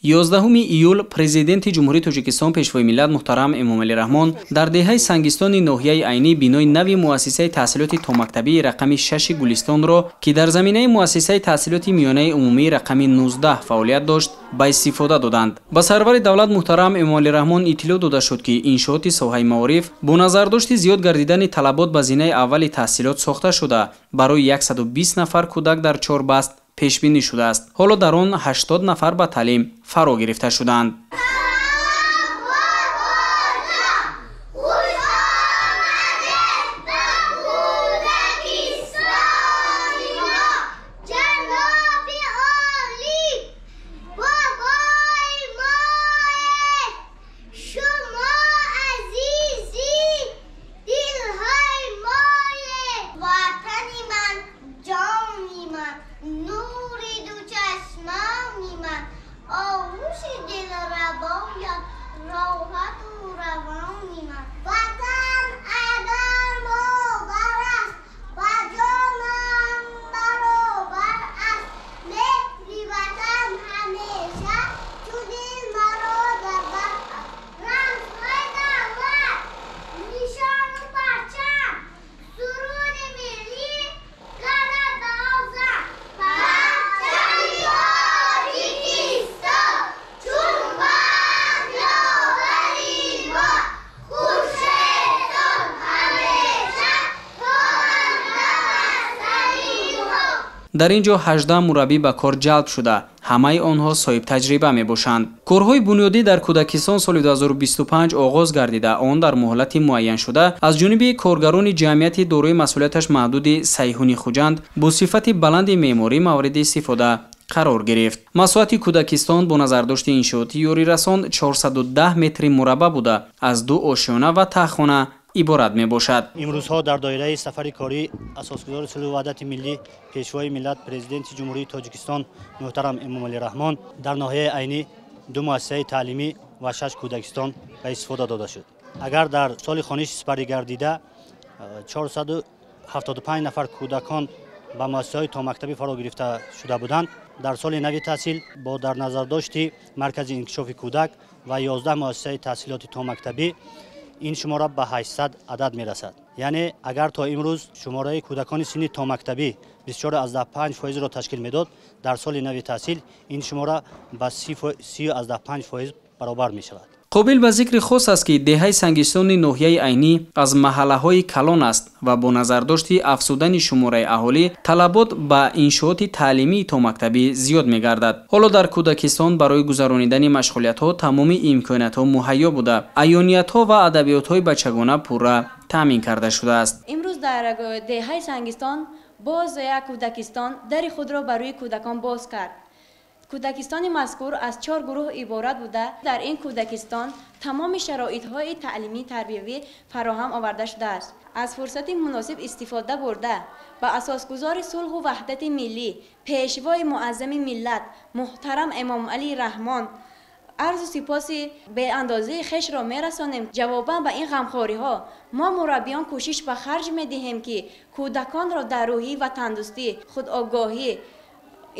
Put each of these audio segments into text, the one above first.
11 июл Президенти Ҷумҳурии Тоҷикистон, Пешвои миллат муҳтарам Эмомалӣ Раҳмон дар деҳаи Сангистони ноҳияи Айнӣ бинои нави муассисаи таҳсилоти томактабии рақами 6 Гулистонро, ки дар заминаи муассисаи таҳсилоти миёнаи умумии рақами 19 фаъолият дошт, ба истифода доданд. Ба сарвари давлат муҳтарам Эмомалӣ Раҳмон иттилоъ дода шуд, ки иншооти соҳаи маориф бо назардошти зиёд гардидани талабот ба зинаи аввали таҳсилот сохта шуда, барои 120 нафар кӯдак дар 4 баст пешбинӣ шудааст. Ҳоло дар он 80 нафар ба таълим фаро гирифта шуданд. Дар ин ҷо 18 мураббӣ ба кор ҷалб шуда, ҳамаи онҳо соҳибтаҷриба мебошанд. Корҳои бунёдӣ дар кӯдакистон соли 2025 оғоз гардида, он дар муҳлати муайяншуда аз ҷониби коргарони ҷамъияти дорои масъулияташ маҳдуди Сайҳуни Хуҷанд бо сифати баланди меъморӣ мавриди истифода қарор гирифт. Масоҳати кӯдакистон бо назардошти иншооти ёрирасон 410 метри мураббаъ буда, аз 2 ошёна ва таҳхона иборат мебошад. Имрӯзҳо дар доираи сафари корӣ асосгузори сулҳу ваҳдати миллӣ, Пешвои миллат, Президенти Ҷумҳурии Тоҷикистон муҳтарам Эмомалӣ Раҳмон дар ноҳияи Айнӣ 2 муассисаи таълимӣ ва 6 кӯдакистон ба истифода дода шуд. Агар дар соли хониш сипарӣ гардида 475 нафар кӯдакон ба муассисаҳои томактабӣ фаро гирифта шуда буданд, дар соли нави таҳсил бо дар назардошти маркази инкишофи кӯдак ва 11 муассисаи таҳсилоти томактабӣ ин шумора ба 800 адад мерасад. Яъне агар то имрӯз шумораи кӯдакони синни томактабӣ 24,5%-ро ташкил медод, дар соли нави таҳсил ин шумора ба 30,5% баробар мешавад. Қобил ба зикри хос аст, ки деҳаи Сангистони ноҳияи Айнӣ аз маҳаллаҳои калон аст ва бо назардошти афзудани шумораи аҳолӣ талабот ба иншооти таълимии томактабӣ зиёд мегардад. Ҳоло дар кӯдакистон барои гузаронидани машғулиятҳо тамоми имкониятҳо муҳайё буда, аёниятҳо ва адабиётҳои бачагона пурра таъмин карда шудааст. Имрӯз дар деҳаи Сангистон боз як кӯдакистон дари худро барои кӯдакон боз кард. Кӯдакистони мазкур аз 4 гурӯҳ иборат буда, дар ин кӯдакистон тамоми шароитҳои таълимӣ тарбиявӣ фароҳам оварда шудааст. Аз фурсати муносиб истифода бурда, ба асосгузори сулҳу ваҳдати миллӣ, Пешвои муаззами миллат муҳтарам Эмомалӣ Раҳмон арзу сипоси беандозаи хешро мерасонем. Ҷавобан ба ин ғамхориҳо мо мураббиён кӯшиш ба харҷ медиҳем, ки кӯдаконро дар рӯҳии ватандӯстӣ, худогоҳӣ,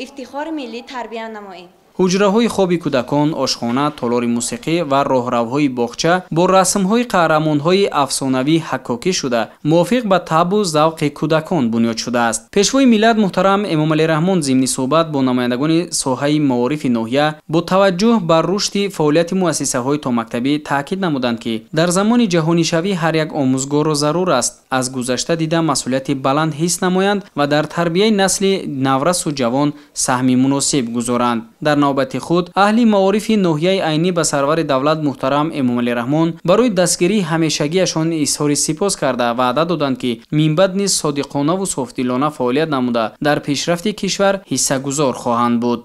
ифтихори миллӣ тарбия намоем. Ҳуҷраҳои хоби кӯдакон, ошхона, толори мусиқӣ ва роҳравҳои боғча бо расмҳои қаҳрамонҳои афсонавӣ ҳаккокӣ шуда, мувофиқ ба табъу завқи кӯдакон бунёд шудааст. Пешвои миллат муҳтарам Эмомалӣ Раҳмон зимни суҳбат бо намояндагони соҳаи маорифи ноҳия бо таваҷҷӯҳ ба рушди фаъолияти муассисаҳои томактабӣ таъкид намуданд, ки дар замони ҷаҳонишавӣ ҳар як омӯзгорро зарур аст аз гузашта дида масъулияти баланд ҳис намоянд ва дар тарбияи насли наврасу ҷавон саҳми муносиб гузоранд. Дар навбати худ аҳли маорифи ноҳияи Айнӣ ба сарвари давлат муҳтарам Эмомалӣ Раҳмон барои дастгирии ҳамешагиашон изҳори сипос карда ваъда доданд, ки минбаъд низ содиқонаву софдилона фаъолият намуда дар пешрафти кишвар ҳиссагузор хоҳанд буд.